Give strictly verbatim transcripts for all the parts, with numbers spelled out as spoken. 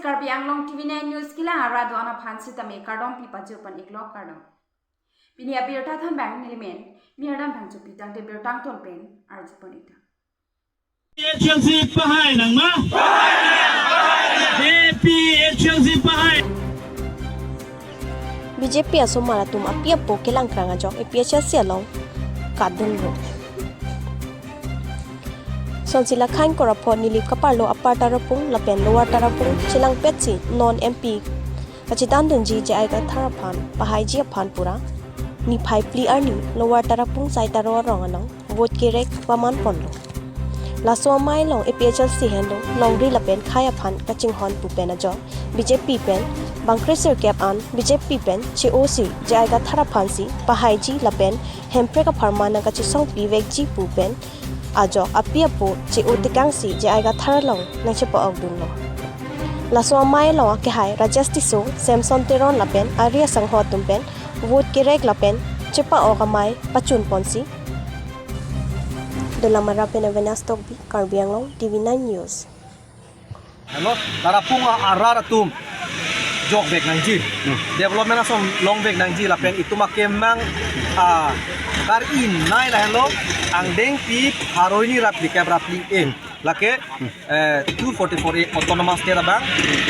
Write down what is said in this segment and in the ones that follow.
Karbi Anglong T V nine News kelang arat do-an aphan sitame kardom pi pajir pon iklo, kardom. Pini abirta thanbang nelimen Mirdan Bangchopi, tangte birta angton pen arju pon ikta. APHLC pahai nangma? APHLC pahai. B J P asomar atum api apo kelangkrang ajok A P H L C along kadunlo. Sonsi la khain korapho neli kaparlo Upper Tarapung lapen Lower Tarapung chelangpetsi non M P kachedandunji J I Kathar aphan pahaiji aphan pura niphai phli arni Lower Tarapung Saitaro arong along vote kerek paman ponlo. Laso amei along A P H L C henlo longri lapen khei aphan kachinghon pu pen ajok B J P pen bangkre sirkep an B J P pen che-osi J I Kathar aphansi pahaiji lapen Hemprek apharman nangkachesongpi vekji pu pen ajok api apo che-o tekangsi J I Kathar along nangchepa-okdunlo. Laso amei along akehai Rajesh Tisso, Samson Teron lapen ari asangho atum pen vote kerek lapen chepa-ok amei pachun ponsi Dolamara pen Avenas Tokbi, Karbi Anglong T V nine News. Hello, Tarapung arat atum jokvek nangji. Hmm. Development ason longvek nangji lapen itum akemang, ah, kar-i nei lahenlo angdengpi pharo hini ra phlikep ra phli-e. Lake, eh, two forty-four A Autonomous State abang,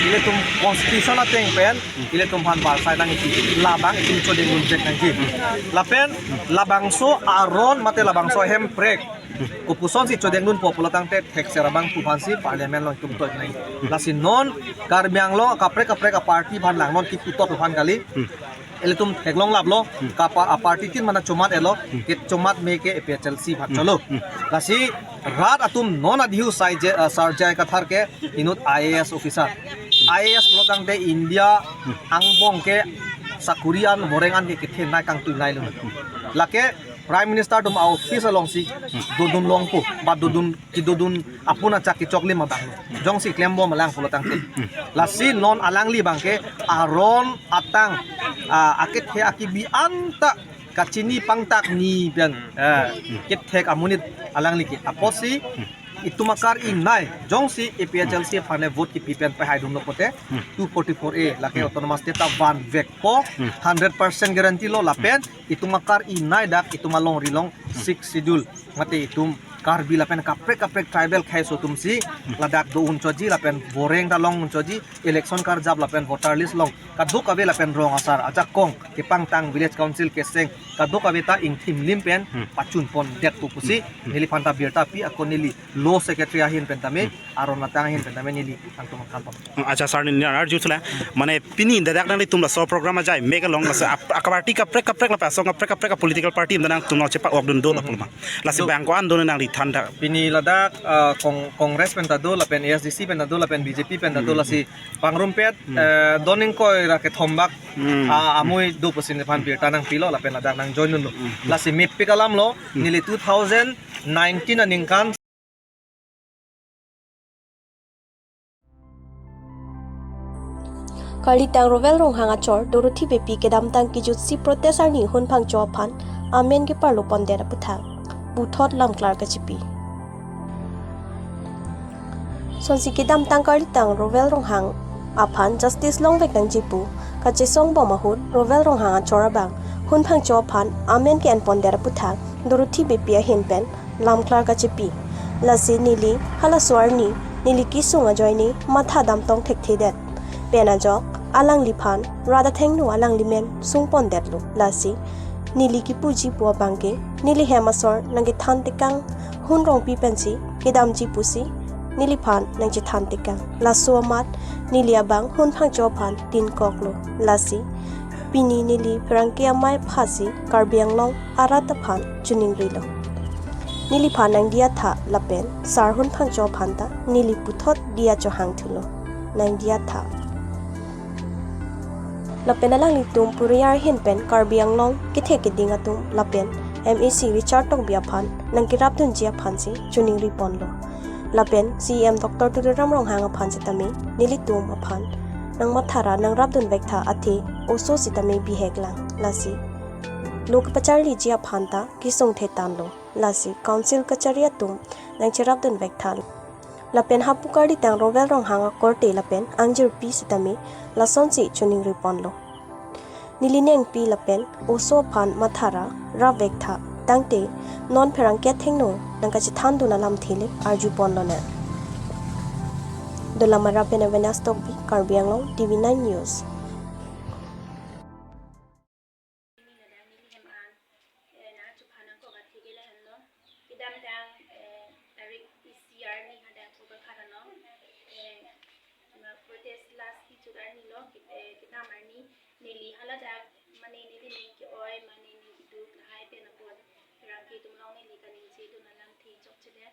ilitum Constitution ateng pen, ilitum aphan barsai nangji, labang itum chodengdunvek nangji. Lapen labangso aron mate labangso Hemprek kopusonsi chodengdunpo pulo tangte thekser abang pu aphansi Parliament along itum toi nai. Lasi non Karbi Anglong kaprek kaprek a-party aphan lang non kipu tot aphan kali. Ilitum theklong laplo, kapa a-party tin mana chomat-etlo, ke chomat me ke A P H L C aphan cholo. Lasi rat atum non adihu sai je, ah, Sir J I Kathar ke inut I A S officer. I A S pulo tangte India angbong ke sakuri an, boreng an ke kethenei kangtuinei lo. Lake Prime Minister atum a-office alongsi dodun longpo, ba dodun kedodun apun achak kechoklim abang. Jongsi klembom alang pulo tangte. Lasi non alangli abang ke aron atang, ah, akethe akibi anta kachini pangtak ni pen, eh, kethek amonit alangli ke. Apotsi itum akar-i nei, jongsi A P H L C aphan le vote kipi pen pahaidunlo pote, two forty-four A lake Autonomous State ta vanvekpo, hundred percent guarantee lo lapen itum akar-i nei dak itum alongri along Sixth Schedule mate itum Karbi lapen kaprek kaprek tribal khei aso atumsi ladak do-un choji lapen boreng ta long-un choji, election karjap lapen voter list along kadokave lapen rong asar ajakong kepangtang village council keseng kadokave ta ingthimlim pen pachun pondetpo pusi neliphan ta birta pi ako neli law secretary ahin pen tame, aron atang ahin pen tame neli tangtung kan pam. Acha sir, neli arju chula. Mane pini dadak nanglitum laso program ajai mek along laso ap-, a-party kaprek kaprek lapen asong kaprek kaprek a-political party nangtum nangchepa-okdun do lapu ma. Lasi bang ko-an do nangli than dak. Pini ladak, ah, Cong-, Congress pen ta do lapen A S D C pen ta do lapen B J P pen ta do, lasi pangrumpet, eh, doning koi ra kethom bak, ah, amui do pusi nephan birta nangpilo lapen ladak nang join dunlo. Lasi mepik alam lo, neli two thousand nineteen aningkan Karlitang Rowel Ronghang achor Dorothy Beypi kedamtang kejutsi protest arni hun phangcho aphan amen keparlo pondet aputhak puthot lamklar kachipi. Sonsi kedamtang Karlitang Rowel Ronghang aphan justice longvek nangji pu kachesong bom ahut Rowel Ronghang achor abang hun phangcho aphan amen ke-en pondet aputhak Dorothy Beypi ahin pen lamklar kachipi. Lasi neli halaso arni neli kesung ajoine matha damtong thekthedet. Pen ajok alangliphan rat athengno alangli men sung pondetlo. Lasi neli kepuji pu abang ke neli hem asor nangkethan tekang Hun Rongpi pensi kedamji pusi neliphan nangchethan tekang. Laso amat neli abang hun phangcho aphan tin koklo. Lasi pini neli pherangke amei aphasi Karbi Anglong arat aphan chiningrilo. Neliphan nangdiya tha lapen sar hun phangcho aphan ta neli puthot diya chohang thulo. Nangdiya tha. Lapen alanglitum puriyar ahin pen Karbi Anglong kethe keding atum lapen M A C Richard Tokbi aphan nangkerapdunji aphansi chiningri ponlo. Lapen C E M Doctor Tuliram Ronghang aphan sitame nelitum aphan nangmathara nangrapdunvek tha athe oso sitame bihek lang. Lasi lo kepacharliji aphan ta kesung thetanlo. Lasi council kachari atum nangcherapdunvek tha. Lapen hapu kardi tang Rowel Ronghang akorte lapen angjirpi sitame lasonsi choningri ponlo. Neli nengpi lapen oso aphan mathara rapvek tha, tangte non pherangke athengno nangkachethandun alamthe le arju ponlonang. Dolamara pen Avenas Tokbi, Karbi Anglong, T V nine News. Neli ladak neli hem an, eh, nangchephan nangkok athe ke lahenlo. Kedamtang, eh, tarik isi arni hadak Kolkata along, eh, ma protest last kejut arni lo, ke-, eh, kedam arni neli haladak mane neli ning ke-oi, mane ning keduk lahai pen apot pherangke atum along neli kaningjedun alamthe chokchedet.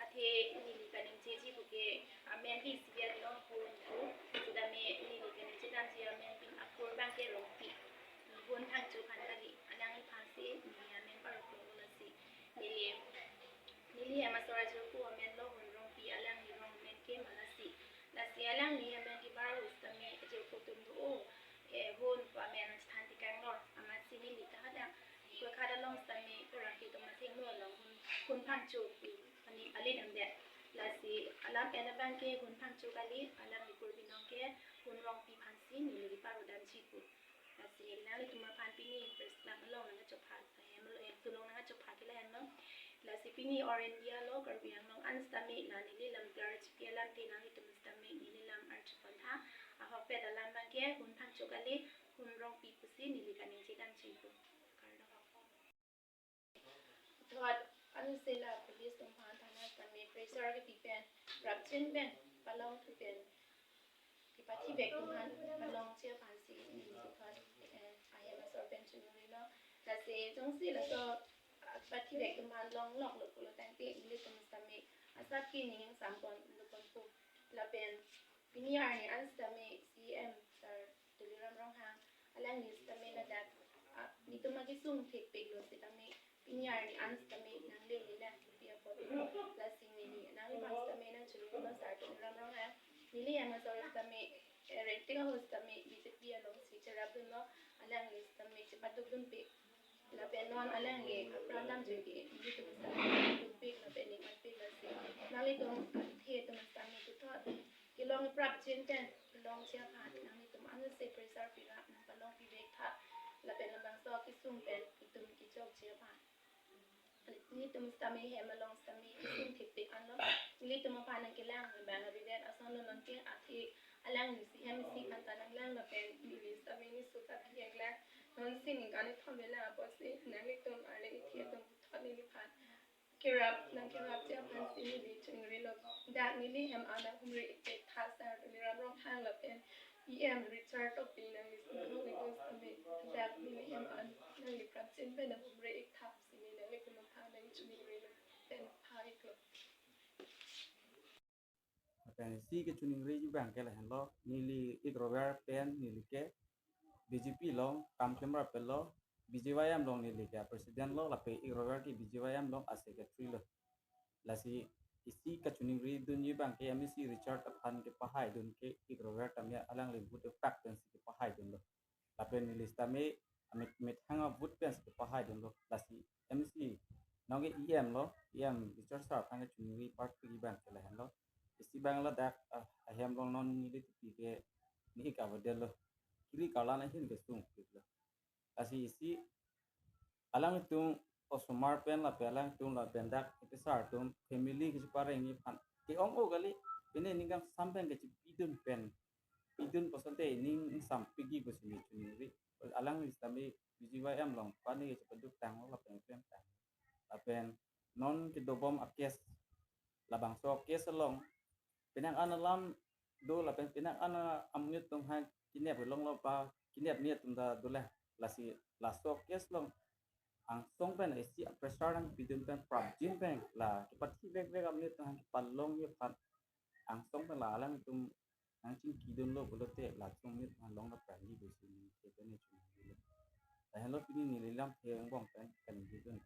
Athe neli kaningjeji puke amen ke isi biat lo, hon thu. Sitame neli kaningje damji amen pen akur abang ke Rongpi. Hon Phangcho aphan kali, alangliphansi neli amen paroklo lasi. Neli, neli hem asor ajirpo amen lo Hon Rongpi, alangli rong amen ke ma lasi. Lasi alangli amen kebar ahut sitame ajirpo atum do-o, eh, hon pu amen chethan tekanglo. Amatsi neli ta hadak Kolkata along sitame pherangke atum athengno along Hon, Hon Phangcho pu ani ale damdet. Lasi alam pen abang ke Hon Phangcho kali, alangli kur binong ke Hon Rongpi aphansi neli paro damji pu. Lasi nanglitum aphan pini press club along nangkachopha, ahem along, ahem along nangkachopha ke lahenlo. Lasi pini All India lo Karbi Anglong an sitame la neli lam klarchipi alamthe nanglitum sitame neli lam arju pon tha. Ahokpet alam abang ke Hon Phangcho kali, Hon Rongpi pusi neli kaningje damji pu. Kardom. Thot ansi la police atum aphan thana sitame pressure kepi pen, prapjin pen, palong thu pen, kepathivek atum aphan palongji aphansi neli thot, eh, ahem asor pen choningrilo. Lasi jongsi laso, ah, kepathivek atum aphan longloklo pulo tangte ilitum sitame asap ke ning ingsam ponlo ponpo. Lapen pini arni an sitame C E M sir Tuliram Ronghang, alangli sitame ladak, ah, netum akesung thekpiklo sitame pini arni an sitame nanglele lang kopi apot. Lasi neli nangliphan sitame nangchoninglo sir Tuliram Ronghang, neli hem asor sitame, eh, renting ahut sitame B J P alongsi cherapdunlo, alangli sitame chepadukdunpik. Lapen non alangli apran damjoi ke nelitum sitame dukpik lapen ningmanpik lasi. Nanglitum athe atum sitame puthot kelong prapjin pen kelongji aphan nanglitum ansi pressure pira nangpalongpivek tha. Lapen labangso akesung pen itum kechokji aphan. Nelitum sitame hem along sitame kesung thekpik anlo. Nelitum aphan nangkelang abang avedet asonlo, nonke athe alangli isi hem isi aphan ta nanglang lapen neli sitame neso ta bihek lang. Nonsi ningkan kethom avelang apotsi nanglitum arleng ithe atum puthot neliphan kerap, nangkerapji aphansi neli choningrilo. Dak neli hem an nanghumri-ik tha sir Tuliram Ronghang lapen E M Richard Tokbi, nangli sitame dak neli hem an nangli prapjin pen nanghumri-ik tha pusi neli nanglitum aphan nangchoningrilo pen pha-iklo. Lapen isi kechoningri abang ke lahenlo, neli ik rover pen neli ke B J P along kam klemrap pen lo, B J Y M along neli ke president lo, lapen ik rover ke B J Y M along a secretary lo. Lasi isi kachoningri dunji abang ke M A C Richard aphan kepahaidun ke ik rover tame alangli vote pak pensi kepahaidunlo. Lapen neli sitame amit, methang a-vote pensi kepahaidunlo. Lasi M A C nonke E M lo, E M Richard sir aphan kachoningri parpik abang ke lahenlo. Isi abang ladak, ah, ahem along non neli tipi ke ne-ik avedetlo. Kiri karlan ahin kesungpiklo. Lasi isi alangtum osomar pen lapen alangtum lapen dak officer atum family kecheparengji aphan ke-ong-o kali, pine ning kangsam pen kachepidun pen, pidun pusonte ning ingsampikji pusi neli choningri. Alangli sitame B J Y M along pani kachepaduk tanglo lapen klem tang. Lapen non kedobom a-case, labangso a-case along penang an alam do lapen penang an amonit atum ha kinep longlo pa kinep ni atum ta dolang. Lasi laso a-case along angsong pen isi a-pressure nangpidun pen prapjin pen la kepathivekvek amonit atum ha kepalongji aphan angsong pen la alangtum nangchingkidunlo pulote latum amonit atum along la prangji pusi neli ke pen ne choningri. Lahenlo pini neli lamthe angbong pen kaningjedun.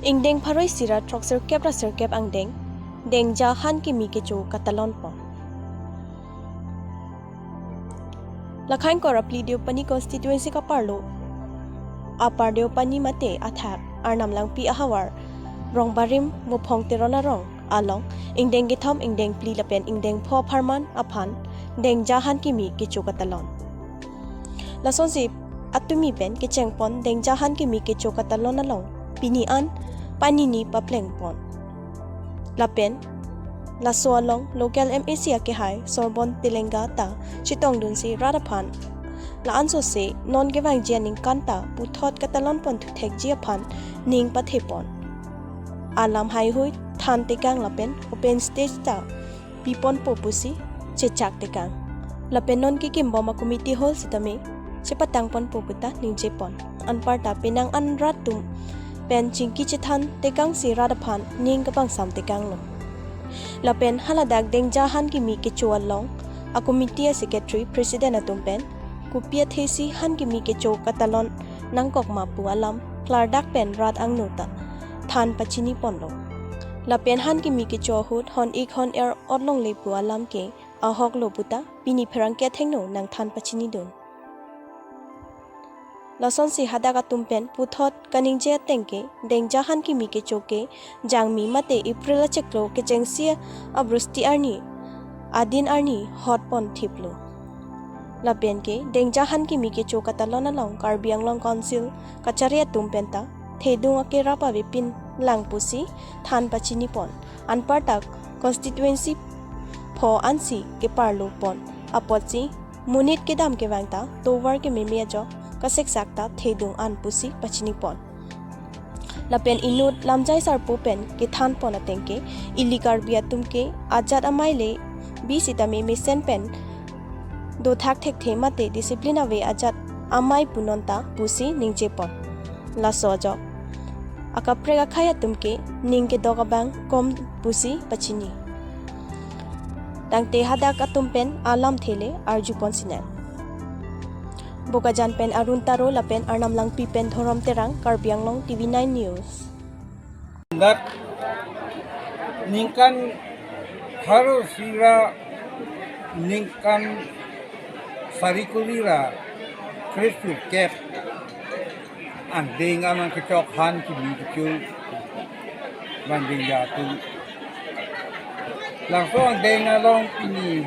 Ingdeng pharo isi ra throksirkep ra sirkep angdeng, Dengja han kimi kecho katalon pon. Lakhain kor apli Deopani constituency kaparlo Upper Deopani mate athak Arnam Langpi ahavar Rongbarim Muphong Teron arong along ingdeng kethom, ingdeng phli lapen ingdeng pho apharman aphan Dengja han kimi kecho katalon. Lasonsi atumi pen kechengpon Dengja han kimi kecho katalon along pini an panini paplengpon. Lapen laso along local M A C akehai Sorbon Telenga ta chetongdunsi rat aphan la-ansose non kevangji aningkan ta puthot katalonpon thuthekji aphan ning pathepon. Alam haihui than tekang lapen open stage ta piponpo pusi chechak tekang. Lapen non kekimbom a-committee hall sitame chepatangponpo puta ningjepon. Anparta penang an rat atum pen chingki chethan tekangsi rat aphan ning kapangsam tekanglo. Lapen haladak Dengja han kimi kecho along a-committee a-secretary president atum pen kopi athesi han kimi kecho katalon nangkok ma pu alam klardak pen rat angno ta than pachiniponlo. Lapen han kimi kecho ahut hon-ik hon-er ot longle pu alam ke ahoklo puta pini pherangke athengno nangthan pachinidun. Lasonsi hadak atum pen puthot kaningje ateng ke Dengja han kimi kecho ke Jangmi mate April achiklo kechengsi abrusti arni adin arni hotpon thiplo. Lapen ke Dengja han kimi kecho katalon along Karbi Anglong Council kachari atum penta thedung akerap avepin lang pusi than pachinipon. Anparta constituency pho ansi keparlopon apotsi monit kedam kevang ta tovar kememe ajok kaseksak ta thedung an pusi pachinipon. Lapen inut lamjai sarpo pen kethanpon ateng ke ili Karbi atum ke ajat amei le bi sitame mesen pen dothak thekthe mate discipline ave ajat amei punon ta pusi ningjepon. Laso ajok akaprek akhei atum ke ning kedok abang kom pusi pachini. Tangte hadak atum pen alamthe le arjupon sinang. Bokajan pen Arun Taro lapen Arnam Langpi pen Dhorom Terang, Karbi Anglong T V nine News. Dak ningkan pharo isi ra ningkan sari kuri ra Kristu kep angdeng anang kechok han kimi kecho bang Dengja atum. Laso angdeng along pini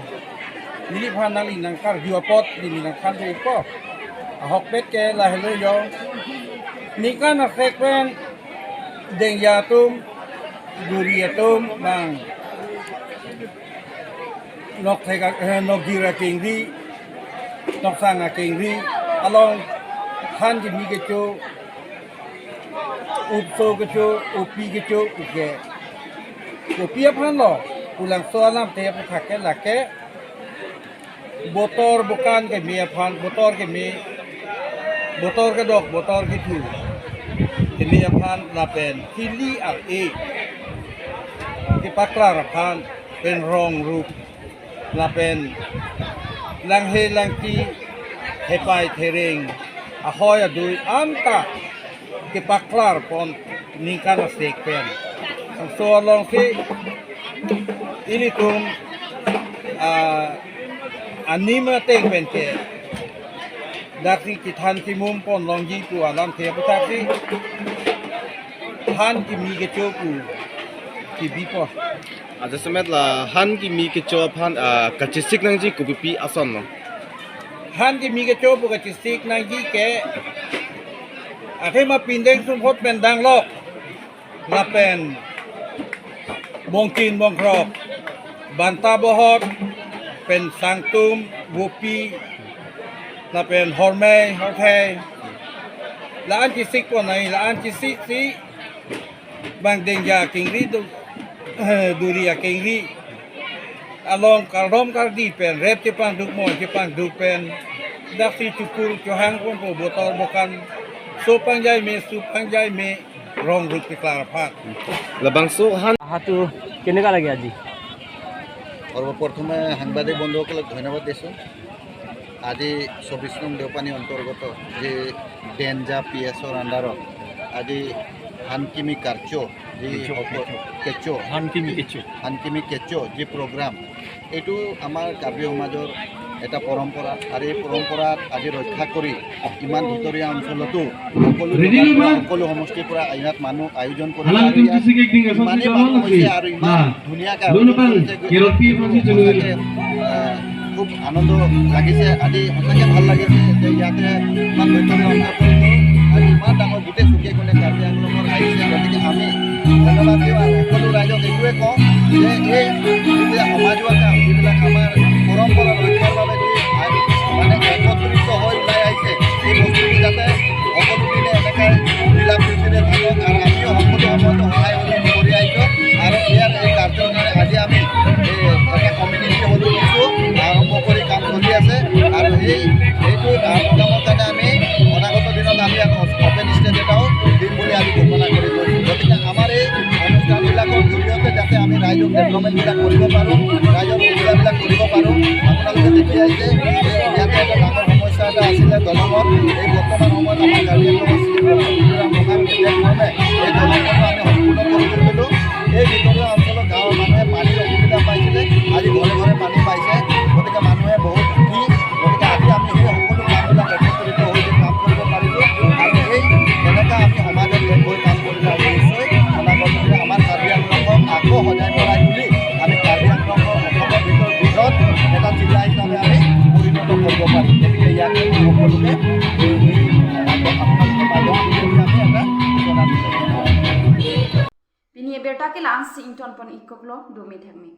neli aphan nangli nangkarju apot neli nangthan thekpo. Ahokpet ke lahelo jo. Ningkan asek pen Dengja atum, Guri atum bang Nokthek a-, eh, Nokjir akengri, Noksang akengri along han kimi kecho, upso kecho, upi kecho, uke. Upi aphan lo, pu laso alamthe aputhak ke lake, botor bokan keme aphan, botor keme, botor kedok, botor kethu keme aphan lapen hili ar-e kepaklar aphan pen rong rup lapen langhe langki hepai thereng ahoi adui anta kepaklarpon ningkan asek pen. Laso alongsi ilitum, ah, anim ateng pen ke daksi kethan kimum pon longji pu alamthe aputhaksi han kimi kecho pu kebipon. Ajasemet la han kimi kecho aphan, ah, kachesik nangji kopipi ason lo? Han kimi kecho pu kachesik nangji ke athema pindeng sumhot pen danglok lapen bongkin bongkrok, banta bohot pen sangtum, bopi lapen hormei horthei, la-an chesikpon ai, la-an chesiksi bang Dengja akengri do, eh, Guri akengri along kardom kardi pen rep chepangduk, moi chepangduk pen daksi chukur chuhang ponpo, botor bokan so pangjai me, su pangjai me, rong rup keklar aphan. Labangso han আহাটো কেনেকুৱা লাগে আজি? সৰ্বপ্ৰথমে সাংবাদিক বন্ধুসকলক ধন্যবাদ দিছোঁ। আজি চৌবিশ নং দেওপানী অন্তৰ্গত যি ডেঞ্জা পি এছৰ আণ্ডাৰত আজি হানকিমি কাৰ্চ' যি কেচ', হ'ব, কেচ'। কেচ', হানকিমি কেচ'। হানকিমি কেচ' যি প্ৰগ্ৰাম, এইটো আমাৰ কাৰ্বি সমাজৰ এটা পৰম্পৰা, আৰু এই পৰম্পৰা আজি ৰক্ষা কৰি ইমান ভিতৰীয়া অঞ্চলতো সকলো জেগাৰ পৰা, সকলো সমষ্টিৰ পৰা ইয়াত মানুহ আয়োজন কৰি আৰু ইয়াত ইমানেই মানুহ হৈছে আৰু ইমান ধুনীয়াকৈ আয়োজন কৰিছে। সঁচাকৈ, আহ, খুব আনন্দ লাগিছে। আজি সঁচাকৈ ভাল লাগিছে যে ইয়াতে ইমান ভিতৰীয়া অঞ্চলতো আজি ইমান ডাঙৰ গোটেই চুকে কোণে কাৰ্বি আংলঙৰ আহিছে। গতিকে আমি ধন্যবাদ দিওঁ আৰু সকলো ৰাইজক এইটোৱে কওঁ যে এই যিবিলাক সমাজৰ কাম, যিবিলাক আমাৰ পৰম্পৰা ৰক্ষাৰ বাবে যি আ-, মানে একত্ৰিত হৈ ওলাই আহিছে, এই বস্তুটো যাতে সকলো দিনে এনেকৈ মিলা প্ৰীতিৰে থাকক আৰু আমিও সকলো সময়তে সহায় সহযোগ কৰি আহিছোঁ। আৰু ইয়াৰ এই কাৰ্যৰ কাৰণে আজি আমি এই এটা কমিউনিটি হলো দিছোঁ, আৰম্ভ কৰি কাম চলি আছে। আৰু এই, এইটো কামৰ কাৰণে আমি অনাগত দিনত আমি ইয়াত অপেন ষ্টেজ এটাও দিম বুলি আমি ঘোষণা কৰি থৈছোঁ। গতিকে আমাৰ এই অনুষ্ঠানবিলাকৰ জৰিয়তে যাতে আমি ৰাইজক ডেভেলপমেণ্টবিলাক কৰিব পাৰোঁ, ৰাইজৰ সুবিধাবিলাক কৰিব পাৰোঁ। আপোনালোকে দেখি আহিছে যে ইয়াতে এটা ডাঙৰ সমস্যা এটা আছিলে দলঙৰ। এই বৰ্তমান সময়ত আমাৰ কাৰ্বি আংলঙৰ চি এম ডক্টৰ তুলিৰাম ৰংহাং কেতিয়াৰ কাৰণে এই দলংখন আমি সম্পূৰ্ণ কৰি তুলিলোঁ। এই ভিতৰুৱা অঞ্চলৰ গাঁৱৰ মানুহে পানীৰ অসুবিধা পাইছিলে, আজি ঘৰে ঘৰে পানী পাইছে। গতিকে মানুহে বহুত সুখী। গতিকে আজি আমি সেই সকলো কামবিলাক একত্ৰিত হৈ যে কাম কৰিব পাৰিছোঁ। আৰু এই এনেকুৱা আমি সমাজত এক হৈ কাম কৰিলে আমি নিশ্চয় অনাগত দিনত আমাৰ কাৰ্বি আংলঙক আকৌ সজাই পৰাই তুলি আমি কাৰ্বি আংলঙক অসমৰ ভিতৰত বৃহৎ এটা জিলা হিচাপে আমি পৰিণত কৰিব পাৰিম। গতিকে ইয়াকে মই সকলোকে এই, এই, আপোনালোকৰ মাজত আমি এটা জনাব বিচাৰিছোঁ। Pini abirta ke la-ansi ingtonpon-ikoklo, dome thekme.